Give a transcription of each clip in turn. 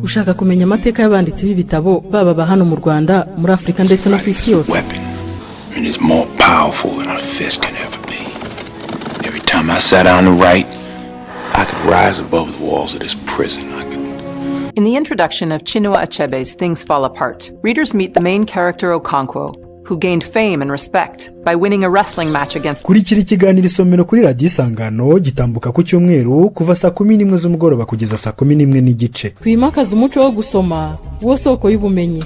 Ushaka kumenya amateka y'abanditsi b'ibitabo, baba aba hano mu Rwanda, muri Afurika ndetse no ku isi yose? Weapon, and it's more powerful than a fist can ever be. Every time I sat down to write, I could rise above the walls of this prison. I could In the introduction of Chinua Achebe's Things Fall Apart, readers meet the main character Okonkwo, who gained fame and respect by winning a wrestling match against Kurikira ikiganiro Isomero kuri Radiyo Isangano. Gitambuka ku cyumweru kuva saa 11 z'umugoroba kugeza saa 11:30. Twimakaze umuco wo gusoma, wo soko y'ubumenyi.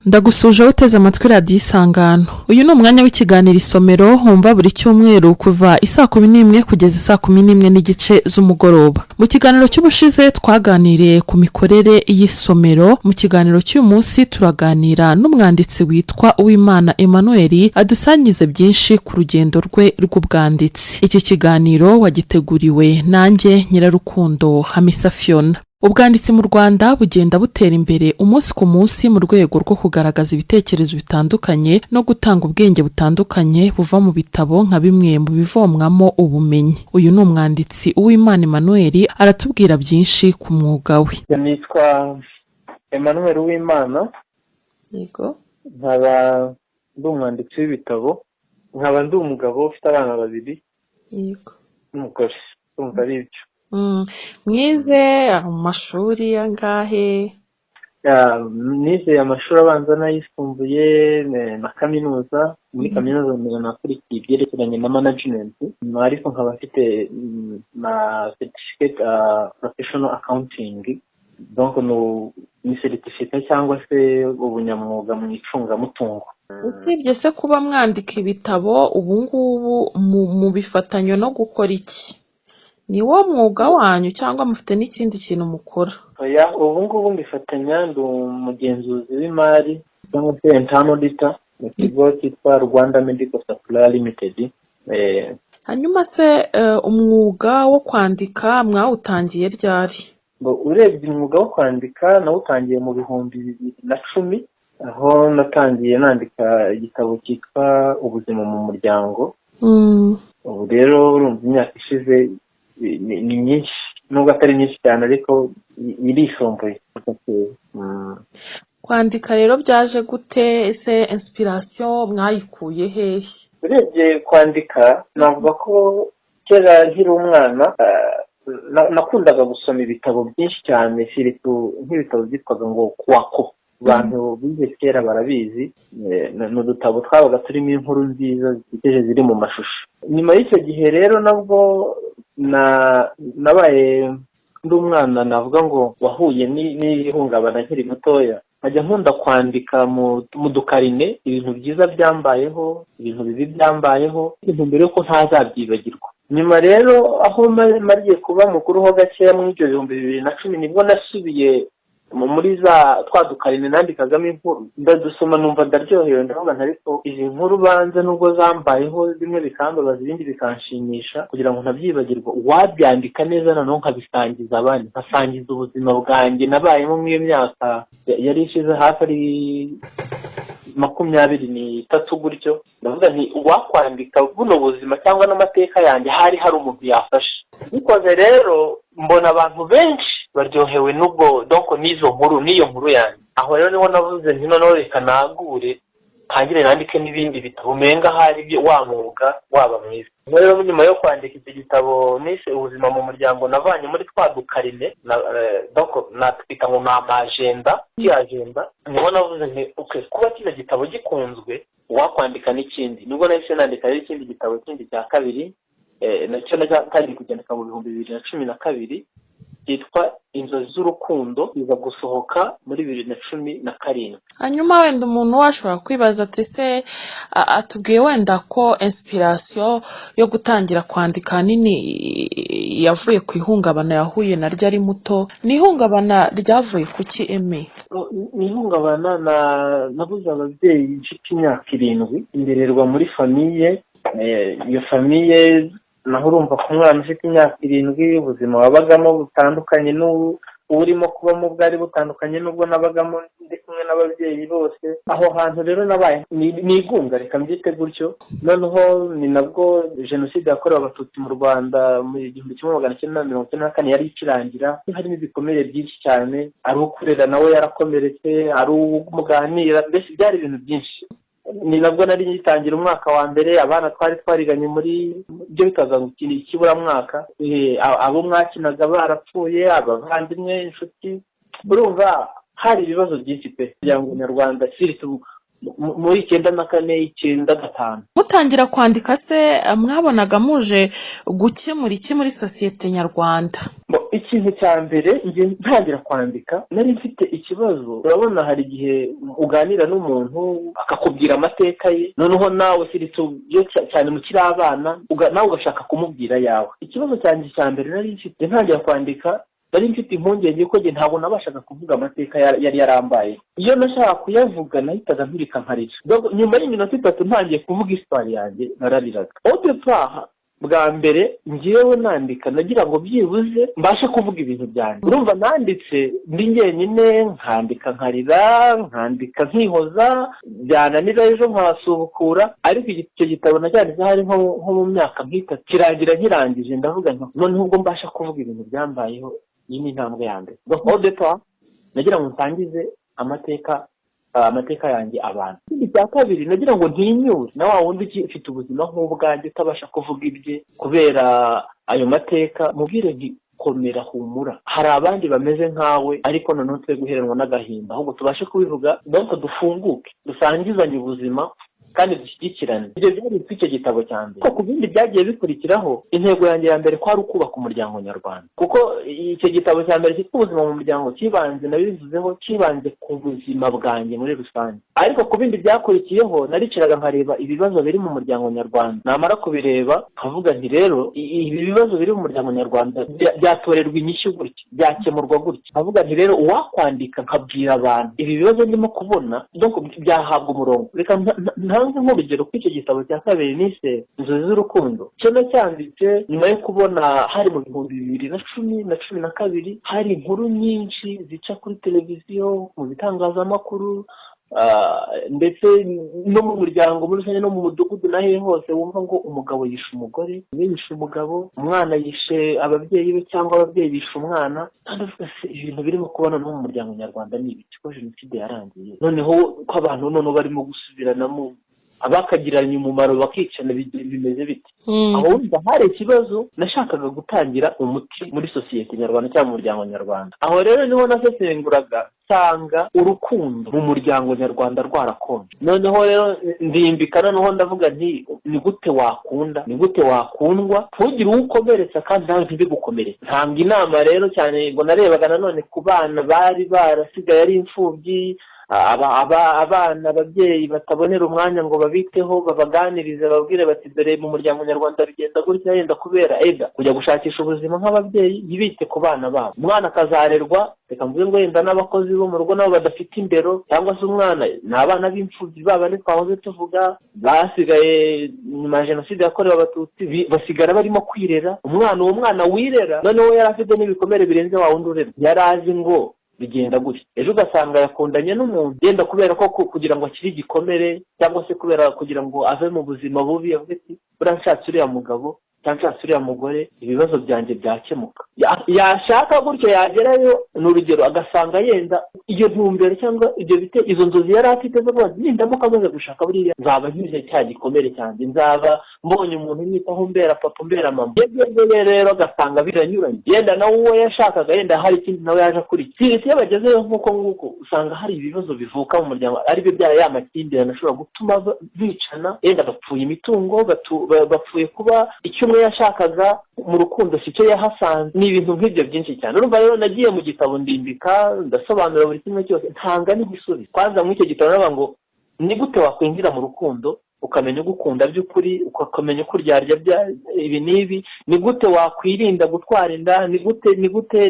Ndagusuje uteze amatwi Radiyo Isangano. Uyu ni umwanya w'ikiganiro Isomero, wumva buri cyumweru kuva isaa 11 kugeza isaa 11:30 z'umugoroba. Mu kiganiro cy'ubushize twaganiriye ku mikorere y'isomero. Mu kiganiro cy'uyu munsi turaganira n'umwanditsi witwa Uwimana Emmanuel, adusangize byinshi ku rugendo rwe rw'ubwanditsi. Iki kiganiro wagiteguriwe nanjye, Nyirarukundo Hamisa Fiona. Ubwanditsi mu Rwanda bugenda butera imbere umunsi ku munsi mu rwego rwo kugaragaza ibitekerezo bitandukanye no gutanga ubwenge butandukanye buva mu bitabo nka bimwe mu bivomwamo ubumenyi. Uyu ni umwanditsi Uwimana Emmanuel, aratubwira byinshi ku mwuga we. Nitwa Emmanuel Uwimana. Nkaba ndi umwanditsi w'ibitabo, nkaba ndi umugabo ufite abana babiri n'umugore. Ndumva ari ibyo. Mwize mu mashuri angahe? Yeah, nize amashuri abanza n'ayisumbuye na kaminuza. Muri kaminuza nakurikiye ibyerekeranye na management, ariko nkaba mfite na certificate professional accounting, donc ni certificat cyangwa se ubunyamwuga mu icungamutungo. Usibye se kuba mwandika ibitabo, ubu ngubu mubifatanya no gukora iki? Ni wo mwuga wanyu cyangwa mufite n'ikindi kintu mukora? Oya, ubu ngubu mbifatanya, ndi umugenzuzi w'imari cyangwa se internal auditor mu kigo cyitwa Rwanda Medical Supply Limited. Hanyuma se umwuga wo kwandika mwawutangiye ryari? Ngo urebye, umwuga wo kwandika nawutangiye mu 2010, aho natangiye nandika igitabo cyitwa Ubuzima mu Muryango. Ubu rero urumva imyaka ishize ni myinshi, nubwo atari myinshi cyane, ariko irisumbuye. Kwandika rero byaje gute? Ese inspiration mwayikuye hehe? Urebye kwandika, navuga ko kera nkiri umwana nakundaga gusoma ibitabo byinshi cyane, surtout nk'ibitabo byitwaga ngo Kwako. Abantu bize kera barabizi. Ni udutabo twabaga turimo inkuru nziza zisekeje ziri mu mashusho. Nyuma y'icyo gihe rero nabwo nabaye ndi umwana, navuga ngo wahuye n'ihungabana nkiri mutoya, nkajya nkunda kwandika mu dukarine ibintu byiza byambayeho, ibintu bibi byambayeho, intumbero yuko ntazabyibagirwa. Nyuma rero aho mariye kuba mukuru ho gakeya, muri ibyo 2010, nibwo nasubiye muri za twa dukarine nandikagamo inkuru, ndadusoma numva ndaryohewe. Ndavuga nti: "Ariko izi nkuru banze, nubwo zambayeho bimwe bikambabaza, ibindi bikanshimisha, kugira ngo ntabyibagirwa uwabyandika neza, noneho nkabisangiza abandi, nkasangiza ubuzima bwanjye nabayemo muri iyo myaka yari ishize hafi ari 23 gutyo." Ndavuga nti: "Uwakwandika buno buzima cyangwa n'amateka yanjye, hari umuntu yafasha." Bikoze rero mbona abantu benshi baryohewe n'ubwo, donc n'izo nkuru, n'iyo nkuru yanjye. Aho rero niho navuze nti: "Noneho reka nagure, ntangire nandike n'ibindi bitabo, umenga ahari ibyo wa mwuga waba mwiza." Ubwo rero nyuma yo kwandika icyo gitabo nise Ubuzima mu Muryango, navanye muri twa dukarine donc natwita ngo ni amagenda agenda, niho navuze nti: "Okay, kuba kino gitabo gikunzwe, uwakwandika n'ikindi." Nibwo nahise nandika rero ikindi gitabo kindi cya kabiri, nacyo natangiye kucyandika mu 2012, cyitwa Inzozi z'Urukundo, iza gusohoka muri 2017. Hanyuma wenda umuntu we ashobora kwibaza ati: "Se atubwiye wenda ko inspiration yo gutangira kwandika ahanini yavuye ku ihungabana yahuye naryo ari muto. Ni ihungabana ryavuye ku ki, Eme?" Ni ihungabana nabuze ababyeyi mfite imyaka 7, ndererwa muri famille. Iyo famille naho urumva ko umwana ufite imyaka 7 ubuzima wabagamo butandukanye. urimo kubamo bwari butandukanye n'ubwo nabagamo ndi kumwe n'ababyeyi bose. Aho hantu rero nabaye nigunga, reka mbyite gutyo. Noneho ni nabwo jenoside yakorewe Abatutsi mu Rwanda mu 1994 yari ikirangira, harimo ibikomere byinshi cyane, ari ukurera nawe yarakomeretse, ari umuganira, mbese byari ibintu byinshi. Ni nabwo nari ngitangira umwaka wa mbere, abana twari twariganye muri ibyo bitaga ikiburamwaka, abo mwakinaga barapfuye, abavandimwe, inshuti, urumva hari ibibazo byinshi pe kugira ngo Nyarwanda muri 94, 95. Mutangira kwandika se mwabonaga muje gukemura iki muri sosiyete nyarwanda? Ikintu cya mbere, njye ntangira kwandika nari mfite ikibazo. Urabona hari igihe uganira n'umuntu akakubwira amateka ye, noneho nawe cyane mukiri abana nawe ugashaka kumubwira yawe. Ikibazo cyanjye cya mbere nari mfite ntangira kwandika, nari mfite impungenge ko njye ntabwo nabashaga kuvuga amateka yari yarambaye. Iyo nashaka kuyavuga nahitaga mpirika nkarira. Nyuma y'iminota 3 ntangiye kuvuga isitari yanjye narariraga. Au départ bwa mbere ngewe nandika nagira ngo byibuze mbashe kuvuga ibintu byanjye. Urumva nanditse ndi njyenyine, nkandika nkarira, nkandika nkihoza, byananira ejo nkasubukura. Ariko icyo gitabo nacyanditse hari nko mu myaka nk'itatu, kirangira nkirangije ndavuga nti noneho ubwo mbasha kuvuga ibintu byambayeho, iyi ni intambwe ya mbere. Donc au départ nagira ngo nsangize amateka yanjye abantu. Ikindi cya kabiri, nagira ngo ntinyure na wa wundi ufite ubuzima nk'ubwanjye utabasha kuvuga ibye kubera ayo mateka, mubwire nti komera, humura, hari abandi bameze nkawe, ariko noneho twe guheranwa n'agahinda, ahubwo tubashe kubivuga, donc dufunguke, dusangizanye ubuzima kandi dushyigikirane. Ibyo byari icyo gitabo cya mbere. Ku bindi byagiye bikurikiraho, intego yanjye ya mbere kwari ukubaka umuryango nyarwanda, kuko icyo gitabo cya mbere cyitwa Ubuzima mu Muryango kibanze, nabivuzeho, kibanze ku buzima bwanjye muri rusange. Ariko ku bindi byakurikiyeho naricaraga nkareba ibibazo biri mu muryango nyarwanda, namara kubireba nkavuga nti rero ibi bibazo biri mu muryango nyarwanda byatorerwa inyishyu gutya, byakemurwa gutya. Nkavuga nti rero uwakwandika nkabwira abantu ibi bibazo ndimo kubona, donc byahabwa umurongo. Reka ntanze nk'urugero ko icyo gitabo cya kabiri nise Inzozi z'Urukundo, cyo nacyanditse nyuma yo kubona hari mu 2010 na 12 hari inkuru nyinshi zica kuri televiziyo, mu bitangazamakuru, ndetse no mu muryango muri rusange, no mu mudugudu na hehe hose, wumva ngo umugabo yishe umugore, yishe umugabo, umwana yishe ababyeyi be, cyangwa ababyeyi bishe umwana. Kandi uvuga se ibintu birimo kubona no mu muryango nyarwanda ni ibiki, ko jenoside yarangiye, noneho ko abantu noneho barimo gusubiranamo, abakagiranye umumaro bakicana, bimeze bite? Aho wumva hari ikibazo, nashakaga gutangira umuti muri sosiyete nyarwanda cyangwa mu muryango nyarwanda. Aho rero niho nasesenguraga nsanga urukundo mu muryango nyarwanda rwarakonje. Noneho rero ndimbika, noneho ndavuga nti ni gute wakunda, ni gute wakundwa, ntugire uwo ukomeretsa kandi nawe ntibigukomeretse. Ntanga inama rero cyane ngo narebaga nanone ku bana bari barasigaye ari imfubyi, abana ababyeyi batabonera umwanya ngo babiteho, babaganirize, bababwire bati dore mu muryango nyarwanda bigenda gutya, yenda kubera eda kujya gushakisha ubuzima nk'ababyeyi ntibite ku bana babo, umwana akazarerwa, reka mvuge ngo yenda n'abakozi bo mu rugo nabo badafite indero, cyangwa se umwana ni abana b'imfubyi babandi twahoze tuvuga basigaye nyuma ya jenoside yakorewe Abatutsi, basigara barimo kwirera. Umwana, uwo mwana wirera noneho yari afite n'ibikomere birenze wa wundi urera, yari azi ngo bigenda gutya, ejo ugasanga yakundanye n'umuntu yenda kubera ko kugira ngo akire igikomere, cyangwa se kubera kugira ngo ave mu buzima bubi, avuge ati buriya nshatse uriya mugabo cyangwa nshatse uriya mugore ibibazo byanjye byakemuka. Yashaka gutyo yagerayo, ni urugero, agasanga yenda iyo ntumbero cyangwa ibyo bite izo nzozi yari afite zo kuba nindamuka amaze gushaka buriya nzaba nkize cya gikomere cyanjye, nzaba mbonye umuntu unyitaho, mbera papa, mbera mama. Yegereye rero agasanga biranyuranye, yenda nawe uwo yashakaga yenda hari ikindi nawe yaje akurikiye. Iyo bagezeyo nk'uko nguko usanga hari ibibazo bivuka mu muryango, aribyo bya ya makimbirane ashobora gutuma bicana, yenda bapfuye imitungo, bapfuye kuba icyo umwe yashakaga mu rukundo si cyo yahasanze, ni ibintu nk'ibyo byinshi cyane. Urumva rero nagiye mu gitabo ndimbika, ndasobanura buri kimwe cyose, ntanga n'igisubizo. Kwanza muri icyo gitabo navuga ngo ni gute wakwinjira mu rukundo ukamenya ugukunda by'ukuri, ukamenya uko uryarya ibi n'ibi, ni gute wakwirinda gutwara inda, ni gute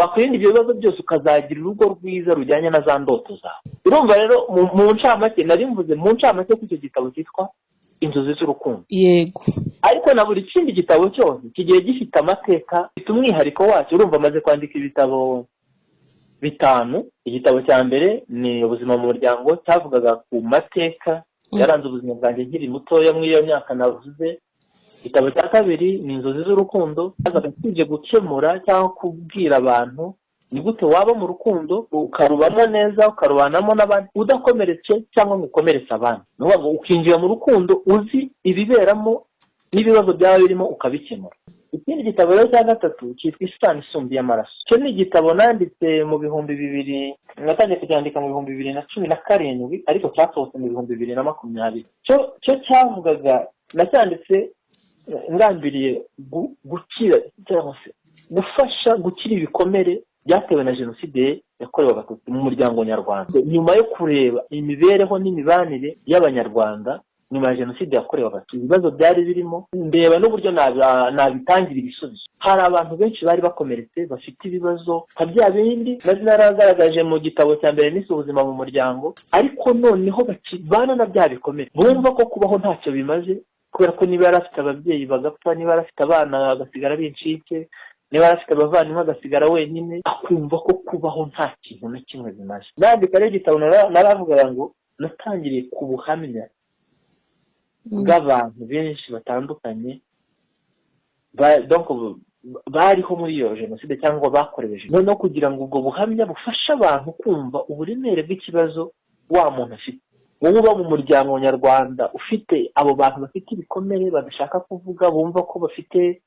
Wakwirinda ibyo bibazo byose, ukazagira urugo rwiza rujyanye na za ndoto zawe. Urumva rero, mu ncamake nari mvuze, mu ncamake ko icyo gitabo cyitwa Inzozi z'Urukundo. Ariko na buri kindi gitabo cyose kigiye gifite amateka, gifite umwihariko wacyo. Urumva, amaze kwandika ibitabo bitanu. Igitabo cya mbere ni Ubuzima mu Muryango, cyavugaga ku mateka yaranze ubuzima bwanjye nkiri mutoya muri iyo myaka navuze. Igitabo cya kabiri ni Inzozi z'Urukundo, cyazaga kije gukemura cyangwa kubwira abantu ni gute waba mu rukundo, ukarubamo neza, ukarubanamo n'abandi udakomeretse cyangwa ngo ukomeretse abandi. Ni ukuvuga ngo ukinjira mu rukundo uzi ibiberamo n'ibibazo byaba birimo, ukabikemura. Ikindi gitabo rero cya gatatu cyitwa Isano Isumba Iy'Amaraso. Icyo ni igitabo nanditse mu 2000, natangiye kucyandika mu 2017, ariko cyasohotse mu 2020. Cyo cyavugaga, nacyanditse ngambiriye gukira cyangwa se gufasha gukira ibikomere byatewe na Jenoside yakorewe Abatutsi mu muryango nyarwanda, nyuma yo kureba imibereho n'imibanire y'Abanyarwanda nyuma ya Jenoside yakorewe Abatutsi, ibibazo byari birimo, ndeba n'uburyo nabitangira ibisubizo. Hari abantu benshi bari bakomeretse, bafite ibibazo nka bya bindi nari naragaragaje mu gitabo cya mbere nise Ubuzima mu Muryango, ariko noneho bakibana na bya bikomere, bumva ko kubaho ntacyo bimaze, kubera ko niba yari afite ababyeyi bagapfa, niba yari afite abana agasigara b'incike, niba yari afite abavandimwe agasigara wenyine, akumva ko kubaho nta kintu na kimwe bimaze. Nandika rero igitabo, naravugaga ngo natangiriye ku buhamya bw'abantu benshi batandukanye donc bariho muri iyo jenoside cyangwa bakorewe jenoside, noneho kugira ngo ubwo buhamya bufashe abantu kumva uburemere bw'ikibazo wa muntu afite. Wowe uba mu muryango nyarwanda ufite abo bantu bafite ibikomere, badashaka kuvuga, bumva ko bafite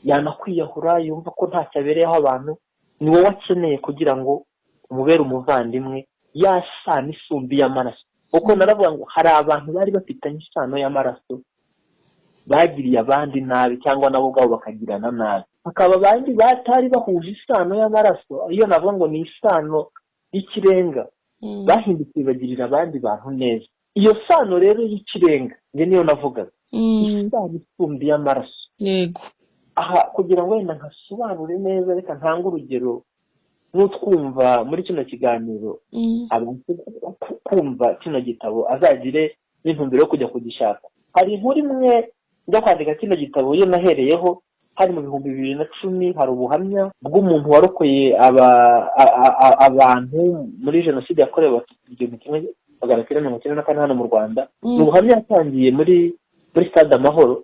yanakwiyahura, yumva ko ntacyo abereyeho abantu, ni wowe akeneye kugira ngo umubere umuvandimwe, ya sano isumba iy'amaraso. Kuko naravuga ngo hari abantu bari bafitanye isano y'amaraso bagiriye abandi nabi, cyangwa nabo ubwabo bakagirana nabi, hakaba abandi batari bahuje isano y'amaraso, iyo navuga ngo ni isano y'ikirenga, bahindutse bagirira abandi bantu neza. Iyo sano rero y'ikirenga njye niyo navugaga, isano isumba iy'amaraso. Aha, kugira ngo wenda nkasobanure neza, reka ntange urugero n'utwumva muri kino kiganiro abashe kumva kino gitabo, azagire n'intumbero yo kujya kugishaka. Hari inkuru imwe njya kwandika kino gitabo iyo nahereyeho, hari mu 2010. Hari ubuhamya bw'umuntu warokoye abantu muri Jenoside yakorewe Abatutsi 1994 hano mu Rwanda. Ni ubuhamya yatangiye muri Stade Amahoro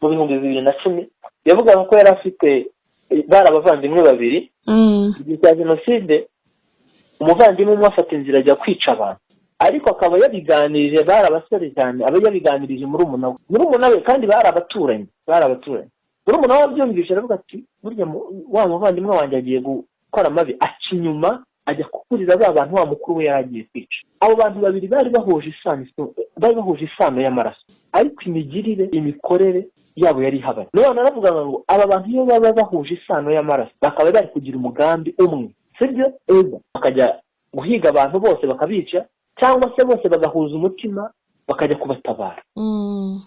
mu 2010. Yavugaga ko yari afite, bari abavandimwe babiri. Igihe cya Jenoside, umuvandimwe umwe afata inzira ajya kwica abantu, ariko akaba yabiganirije, bari abasore cyane, aba yabiganirije murumuna we. Murumuna we kandi bari abaturanyi, bari abaturanyi. Murumuna we abyumvise aravuga ati: "Burya wa muvandimwe wanjye agiye gukora amabi." Aca inyuma ajya kuburira ba bantu wa mukuru we yari agiye kwica. Abo bantu babiri bari bahuje isano, bari bahuje isano y'amaraso, ariko imigirire, imikorere yabo yari ihabanye. None naravugaga ngo aba bantu iyo baba bahuje isano y'amaraso, bakaba bari kugira umugambi umwe, sibyo? Eza bakajya guhiga abantu bose bakabica, cyangwa se bose bagahuza umutima bakajya kubatabara.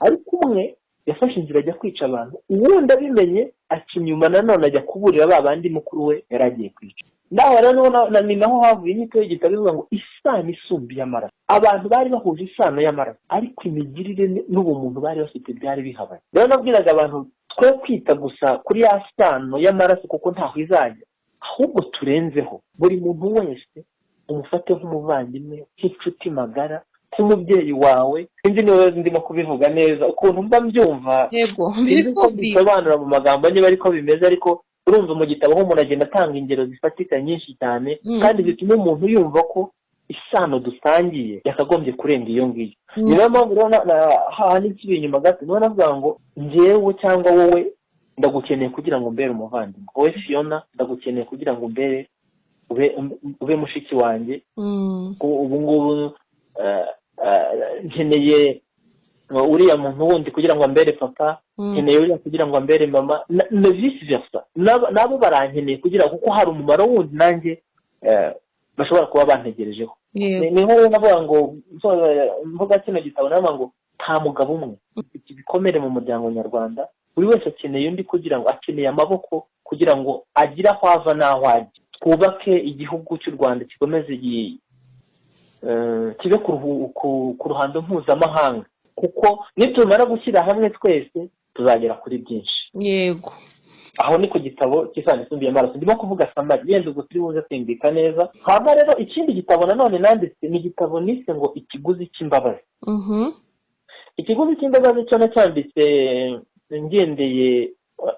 Ariko umwe yafashe inzira ajya kwica abantu, uwundi abimenye aca inyuma nanone ajya kuburira ba bandi mukuru we yari agiye kwica. Naho rero ni naho havuye inyito y'igitabo ivuga ngo Isano Isumba Iy'Amaraso. Abantu bari bahuje isano y'amaraso, ariko imigirire n'ubumuntu bari bafite byari bihabanye. Rero nabwiraga abantu twe kwita gusa kuri ya sano y'amaraso, kuko ntaho izajya, ahubwo turenzeho, buri muntu wese umufate nk'umuvandimwe, nk'inshuti magara, nk'umubyeyi wawe. Sinzi niba ndimo kubivuga neza ukuntu mba mbyumva. Yego, biri Sinzi uko kumvikana. mbisobanura mu magambo niba ariko bimeze, ariko urumva mu gitabo aho umuntu agenda atanga ingero zifatika nyinshi cyane kandi zituma umuntu yumva ko isano dusangiye yakagombye kurenga iyo ngiyo. Ni nayo mpamvu rero hahandi nsubiye inyuma gato, niho navuga ngo njyewe cyangwa wowe ndagukeneye kugira ngo mbere umuvandimwe, wowe Fiona ndagukeneye kugira ngo mbere ube mushiki wanjye. Ubu ngubu nkeneye uriya muntu wundi kugira ngo ambere papa, nkeneye uriya kugira ngo ambere mama, na vice versa, nabo barankeneye kugira, kuko hari umumaro wundi nanjye bashobora kuba bantegerejeho. Ni nko navuga ngo mvuga kino gitabo, navuga ngo nta mugabo umwe ufite ibikomere mu muryango nyarwanda. Buri wese akeneye undi kugira ngo, akeneye amaboko kugira ngo agire aho ava n'aho ajya. Twubake igihugu cy'u Rwanda gikomeze kibe ku ruhando mpuzamahanga, kuko nitumara gushyira hamwe twese tuzagera kuri byinshi. Aho ni ku gitabo cy'Isano Isumbuye Amaraso ndimo kuvuga, summary yenda ubwo turi buze kwindika neza. Hanyuma rero ikindi gitabo nanone nanditse ni igitabo nise ngo Ikiguzi cy'Imbabazi. Ikiguzi cy'Imbabazi cyo nacyanditse ngendeye,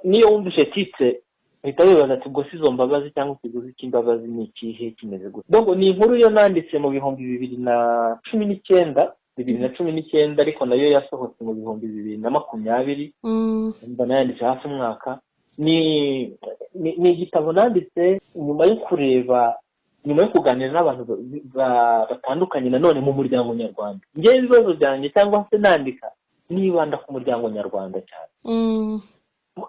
niyo wumvise titre uhita wibaza ati: "Ubwo si izo mbabazi cyangwa ikiguzi cy'imbabazi ni ikihe, kimeze gute?" Donc ni inkuru yo nanditse mu 2019, 2019, ariko nayo yasohotse mu 2020. Mba nayanditse hafi umwaka. Ni igitabo nanditse nyuma yo kureba, nyuma yo kuganira n'abantu batandukanye nanone mu muryango nyarwanda. Ngewe ibibazo byanjye cyangwa se nandika nibanda ku muryango nyarwanda cyane,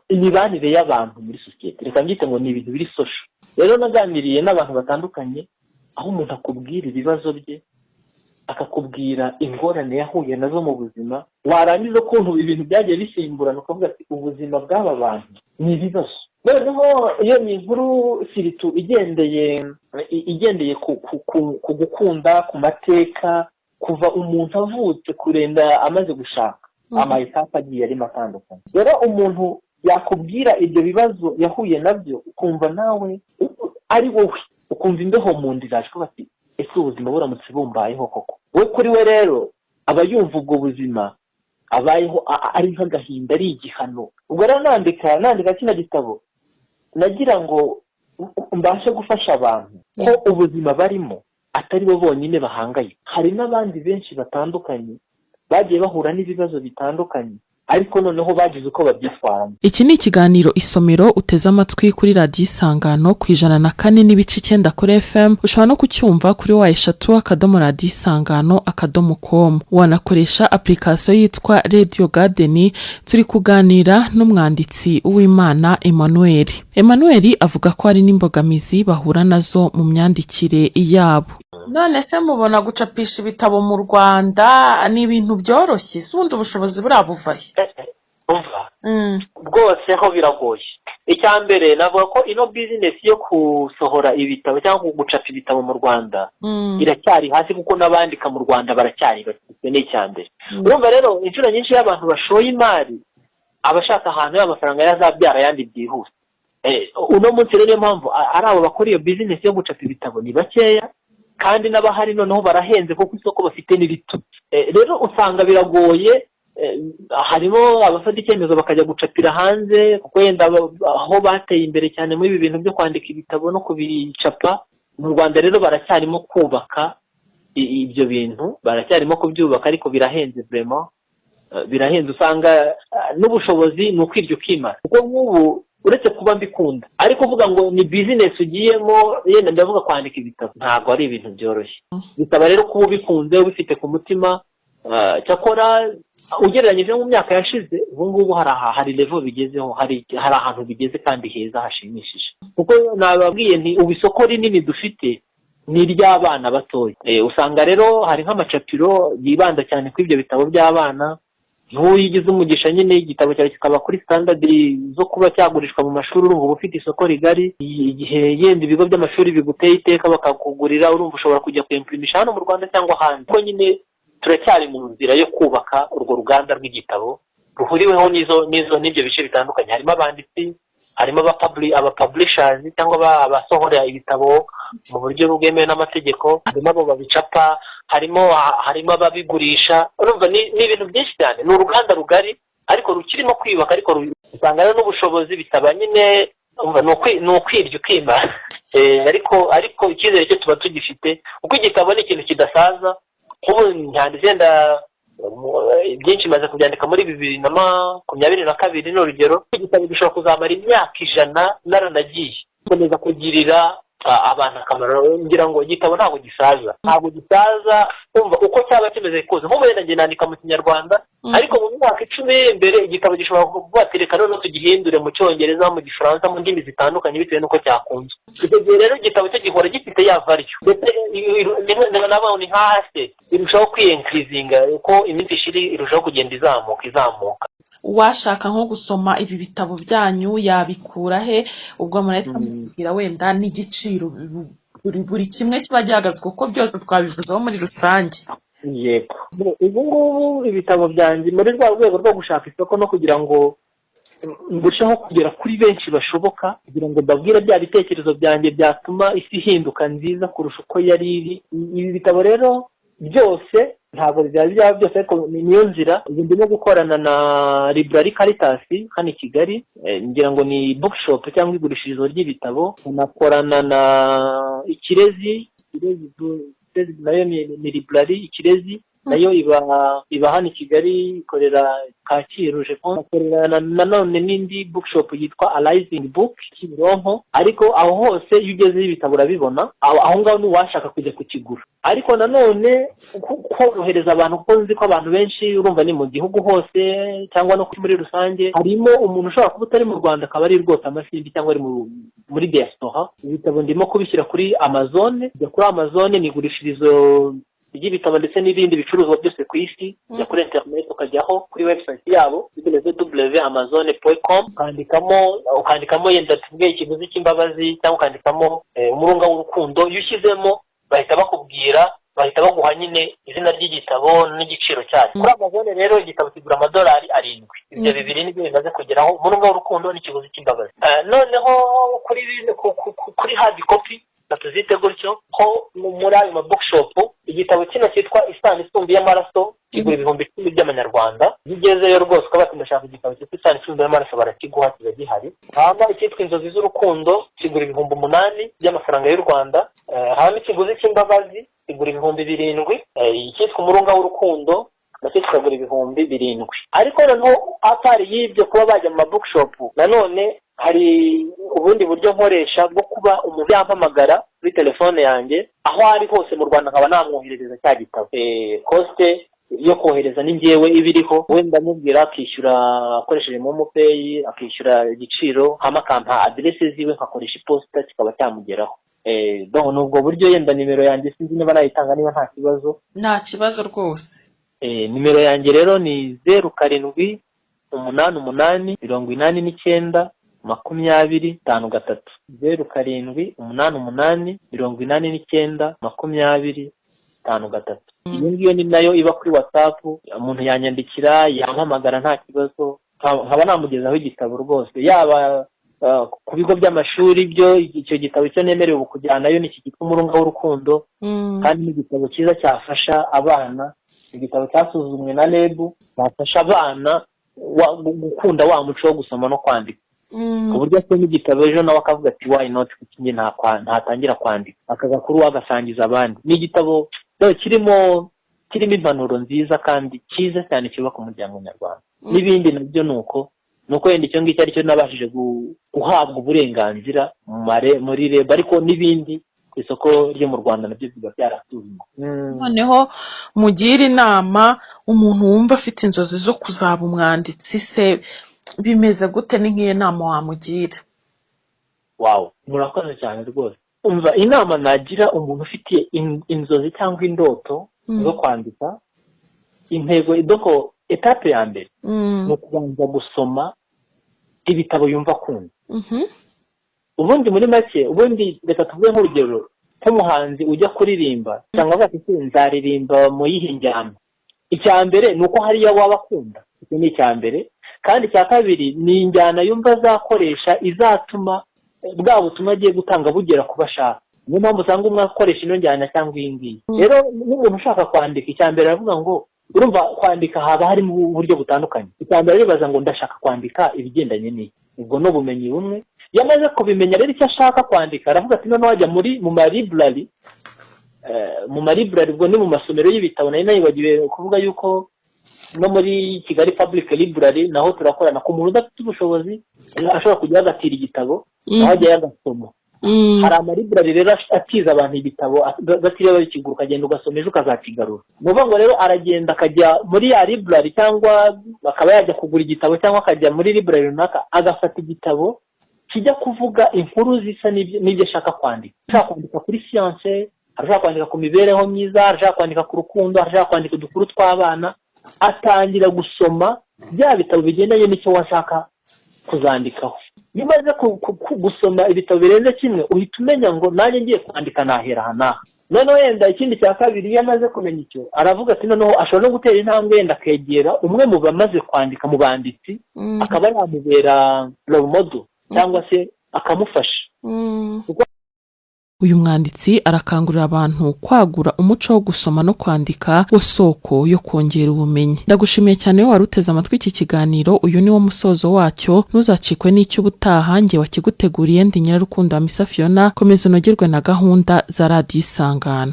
imibanire y'abantu muri sosiyete, reka mbyite ngo ni ibintu biri social. Rero naganiriye n'abantu batandukanye, aho umuntu akubwira ibibazo bye, akakubwira ingorane yahuye nazo mu buzima, warangiza ukuntu ibintu byagiye bisimburana, ukavuga ati: "Ubuzima bw'aba bantu ni ibibazo." Noneho iyo ni inkuru surtout igendeye ku gukunda, ku mateka, kuva umuntu avutse kurenda amaze gushaka, ama étapes agiye arimo atandukanye. Rero umuntu yakubwira ibyo bibazo yahuye nabyo, ukumva nawe ari wowe, ukumva imbeho mu nda iraje, ukavuga ati: "Ese ubuzima buramutse bumbayeho koko?" We kuri we rero aba yumva ubwo buzima abayeho ari nk'agahinda, ari igihano. Ubwo rero nandika kino gitabo, nagira ngo mbashe gufasha abantu ko ubuzima barimo atari bo bonyine bahangayika, hari n'abandi benshi batandukanye bagiye bahura n'ibibazo bitandukanye, ariko noneho bagize uko babyitwaramo. Iki ni ikiganiro Isomero uteze amatwi kuri Radiyo Isangano ku 104.9 kuri FM. Ushobora no kucyumva kuri www.radioisangano.com. Wanakoresha application yitwa Radio Garden. Turi kuganira n'umwanditsi Uwimana Emmanuel. Emmanuel avuga ko hari n'imbogamizi bahura nazo mu myandikire yabo. None se mubona gucapisha ibitabo mu Rwanda ni ibintu byoroshye? Si ubundi ubushobozi buriya buvahe? Umva, rwose ho biragoye. Icya mbere navuga ko ino business yo gusohora ibitabo cyangwa gucapa ibitabo mu Rwanda iracyari hasi, kuko n'abandika mu Rwanda baracyari bake. Ni icya mbere. Urumva rero inshuro nyinshi iyo abantu bashoye imari, aba ashaka ahantu y'amafaranga yazabyara ayandi byihuse. Uno munsi rero niyo mpamvu ari abo bakora iyo business yo gucapa ibitabo ni bakeya, kandi n'abahari noneho barahenze kuko isoko bafite ni rito. Rero usanga biragoye. Harimo abafata icyemezo bakajya gucapira hanze, kuko yenda aho bateye imbere cyane muri ibi bintu byo kwandika ibitabo no kubicapa. Mu Rwanda rero baracyarimo kubaka ibyo bintu, baracyarimo kubyubaka, ariko birahenze, vraiment birahenze. Usanga n'ubushobozi ni ukwirya ukimara, kuko nk'ubu uretse kuba mbikunda, ariko uvuga ngo ni business ugiyemo, yenda ndavuga kwandika ibitabo, ntabwo ari ibintu byoroshye. Bisaba rero kuba ubikunze, ubifite ku mutima. Cyakora ugereranyije mu myaka yashize, ubu ngubu hari aha hari level bigezeho, hari ahantu bigeze kandi heza hashimishije, kuko nababwiye nti ubu isoko rinini dufite ni iry'abana batoya. Usanga rero hari nk'amacapiro yibanda cyane kuri ibyo bitabo by'abana. Nk'uyu ugize umugisha nyine igitabo cyawe kikaba kuri standard zo kuba cyagurishwa mu mashuri, urumva uba ufite isoko rigari. Igihe yenda ibigo by'amashuri biguteye iteka bakakugurira, urumva ushobora kujya kwempurimisha hano mu Rwanda cyangwa ahandi, kuko nyine turacyari mu nzira yo kubaka urwo ruganda rw'igitabo ruhuriweho n'izo n'ibyo bice bitandukanye. Harimo abanditsi, harimo abapublishers cyangwa abasohora ibitabo mu buryo bwemewe n'amategeko, harimo abo babicapa, harimo ababigurisha. Urumva ni ibintu byinshi cyane, ni uruganda rugari ariko rukirimo kwiyubaka. Ariko usanga rero n'ubushobozi bisaba nyine, urumva ni ukwirya ukimara. Ariko icyizere cyo tuba tugifite, kuko igitabo ni ikintu kidasaza. Nk'ubu nyanditse yenda byinshi maze kubyandika muri 2022, ni urugero. Igitabo gishobora kuzamara imyaka 100 naranagiye gukomeza kugirira abantu akamaro. Ngira ngo igitabo ntabwo gisaza, ntabwo gisaza. Umva, uko cyaba kimeze kose, nk'ubu wenda njye nandika mu Kinyarwanda, ariko mu myaka 10 iri imbere igitabo gishobora kuvuga ati: "Reka noneho tugihindure mu Cyongereza, mu Gifaransa, mu ndimi zitandukanye," bitewe n'uko cyakunzwe. Icyo gihe rero igitabo cyo gihora gifite ya value, ndetse ni nka asset, irushaho kwiyenkirizinga uko iminsi ishira, irushaho kugenda izamuka, izamuka. Uwashaka nko gusoma ibi bitabo byanyu yabikura he? Ubwo murahita mubwira wenda n'igiciro buri kimwe kiba gihagaze, kuko byose twabivuzeho muri rusange. Yego, ubu ngubu ibitabo byanjye, muri rwa rwego rwo gushaka isoko no kugira ngo ndusheho kugera kuri benshi bashoboka, kugira ngo mbabwire bya bitekerezo byanjye byatuma isi ihinduka nziza kurusha uko yari iri, ibi bitabo rero byose, ntabwo byaba byaba byose, ariko niyo nzira. Ubu ndimo gukorana na Library Caritas hano i Kigali, ngira ngo ni bookshop cyangwa igurishirizo ry'ibitabo. Nakorana na Ikirezi. Ikirezi nayo ni library. Ikirezi nayo iba hano i Kigali, ikorera Kacyiru, je pense. Bakorera nanone n'indi bookshop yitwa Arising Book Kimironko. Ariko aho hose iyo ugezeyo ibitabo urabibona. Aho ngaho n'uwashaka kujya kukigura. Ariko nanone korohereza abantu, kuko nzi ko abantu benshi, urumva, ni mu gihugu hose cyangwa no muri rusange, harimo umuntu ushobora kuba utari mu Rwanda, akaba ari rwose amasimbi cyangwa ari muri diaspora, ibitabo ndimo kubishyira kuri Amazon. Jya kuri Amazon, ni igurishirizo ry'ibitabo ndetse n'ibindi bicuruzwa byose ku isi. Ujya kuri internet, ukajyaho kuri website yabo www.amazon.com, ukandikamo yenda tuvuge Ikiguzi cy'Imbabazi, cyangwa ukandikamo Umurunga w'Urukundo. Iyo ushyizemo bahita bakubwira, bahita baguha nyine izina ry'igitabo n'igiciro cyacyo. Kuri Amazon rero igitabo kigura amadolari 7. Ibyo bibiri nibyo bimaze kugeraho, Umurunga w'Urukundo n'Ikiguzi cy'Imbabazi. Noneho kuri hard copy, tuzite gutyo, ko muri ayo ma bookshop igitabo kino cyitwa Isano Isumba y'Amaraso kigura 10,000 by'amanyarwanda. Iyo ugezeyo rwose ukaba bati "Ndashaka igitabo cyitwa Isano Isumba y'Amaraso", barakiguha, kiba gihari. Hama icyitwa Inzozi z'Urukundo kigura 8,000 by'amafaranga y'u Rwanda. Hama Ikiguzi cy'Imbabazi kigura 7,000. Icyitwa Umurunga w'Urukundo nacyo kikagura 7,000. Ariko noneho à part y'ibyo kuba bajya mu ma bookshop, nanone hari ubundi buryo nkoresha bwo kuba umuntu yampamagara kuri telefone yanjye aho ari hose mu Rwanda, nkaba namwoherereza cya gitabo. Cost yo kohereza ni njyewe iba iriho. Wenda amubwira, akishyura akoresheje MoMo Pay, akishyura igiciro, hama akampa aderese ziwe, nkakoresha iposita kikaba cyamugeraho. Donc ni ubwo buryo. Yenda nimero yanjye sinzi niba nayitanga, niba nta kibazo. Nta kibazo rwose. Nimero yanjye rero ni 0788 89 20 53. 0788 89 20 53. Iyo ngiyo ni nayo iba kuri WhatsApp. Umuntu yanyandikira, yampamagara, nta kibazo, nkaba namugezaho igitabo rwose, yaba ku bigo by'amashuri. Byo icyo gitabo cyo nemerewe ubu kujyanayo ni iki cyitwa Umurunga w'Urukundo, kandi ni igitabo cyiza cyafasha abana. Igitabo cyasuzumwe na REB, cyafasha abana gukunda wa muco wo gusoma no kwandika, ku buryo asoma igitabo ejo nawe akavuga ati "Why not? Kuki njye ntatangira kwandika?" Akagakuru agasangiza abandi. Ni igitabo kirimo impanuro nziza kandi cyiza cyane cyubaka umuryango nyarwanda. N'ibindi nabyo ni uko wenda icyo ngicyo aricyo nabashije guhabwa uburenganzira muri REB, ariko n'ibindi ku isoko ryo mu Rwanda nabyo biba byarasuzumwe. Noneho mugire inama umuntu wumva afite inzozi zo kuzaba umwanditsi se, bimeze gute? Ni nk'iyo nama wamugira? Wow, murakoze cyane rwose. Umva, inama nagira umuntu ufitiye inzozi cyangwa indoto zo kwandika, intego idoko, étape ya mbere ni ukubanza gusoma ibitabo yumva akunda. Ubundi muri make, ubundi reka tuvuge nk'urugero nk'umuhanzi ujya kuririmba, cyangwa avuga ati "Nzaririmba mu yihe njyana?" Icya mbere ni uko hariyo waba akunda, icyo ni icya mbere. Kandi icya kabiri ni injyana yumva azakoresha izatuma bwa butumwa agiye gutanga bugera ku bashaka. Niyo mpamvu usanga umwe akoresha ino njyana cyangwa iyi ngiyi. Rero n'umuntu ushaka kwandika, icya mbere aravuga ngo, urumva, kwandika haba harimo uburyo butandukanye. Icya mbere aribaza ngo "Ndashaka kwandika ibigendanye n'iki?" Ubwo ni ubumenyi bumwe. Iyo amaze kubimenya rero icyo ashaka kwandika, aravuga ati noneho ajya mu ma library, ubwo ni mu masomero y'ibitabo. Nari nayibagiwe kuvuga yuko no muri Kigali Public Library naho turakorana, ku muntu udafite ubushobozi ashobora kujya agatira igitabo, naho ajyayo agasoma. Hari ama library rero atiza abantu ibitabo batiriwe babikigura, ukagenda ugasoma, ejo ukazakigarura. Ni ukuvuga ngo rero aragenda akajya muri ya library, cyangwa akaba yajya kugura igitabo, cyangwa akajya muri library runaka agafata igitabo kijya kuvuga inkuru zisa n'ibyo ashaka kwandika. Ashaka kwandika kuri siyanse, arashaka kwandika ku mibereho myiza, arashaka kwandika ku rukundo, arashaka kwandika udukuru tw'abana, atangira gusoma. Bya bitabo bigendanye n'icyo washaka kuzandikaho. Iyo umaze gusoma ibitabo birenze kimwe, uhita umenya ngo nanjye ngiye kwandika nahera aha n'aha. Noneho wenda ikindi cya kabiri, iyo amaze kumenya icyo, aravuga ati noneho ashobora no gutera intambwe, wenda akegera umwe mu bamaze kwandika, mu banditsi, akaba yamubera role model cyangwa se akamufasha. Uyu mwanditsi arakangurira abantu kwagura umuco wo gusoma no kwandika, wo soko yo kongera ubumenyi. Ndagushimiye cyane wowe wari uteze amatwi iki kiganiro. Uyu ni wo musozo wacyo, ntuzacikwe n'icy'ubutaha. Njye wakiguteguriye ndi Nyirarukundo Hamisa Fiona. Komeza unogerwe na gahunda za Radiyo Isangano.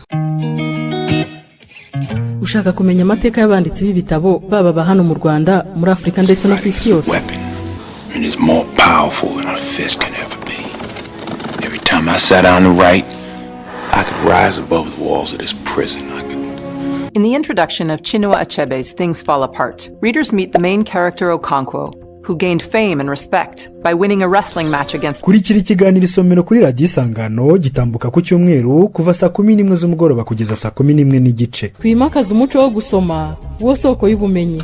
Ushaka kumenya amateka y'abanditsi b'ibitabo, baba aba hano mu Rwanda, muri Afurika ndetse no ku isi yose? Weapon and is more powerful than a fist can ever be. Every time I sat down to write, I could rise above the walls of this prison. I could In the introduction of Chinua Achebe's Things Fall Apart, readers meet the main character Okonkwo, who gained fame and respect by winning a wrestling match against Kurikira ikiganiro Isomero kuri Radiyo Isangano, gitambuka ku cyumweru kuva saa 11 z'umugoroba kugeza saa 11:30. Twimakaze umuco wo gusoma, wo soko y'ubumenyi.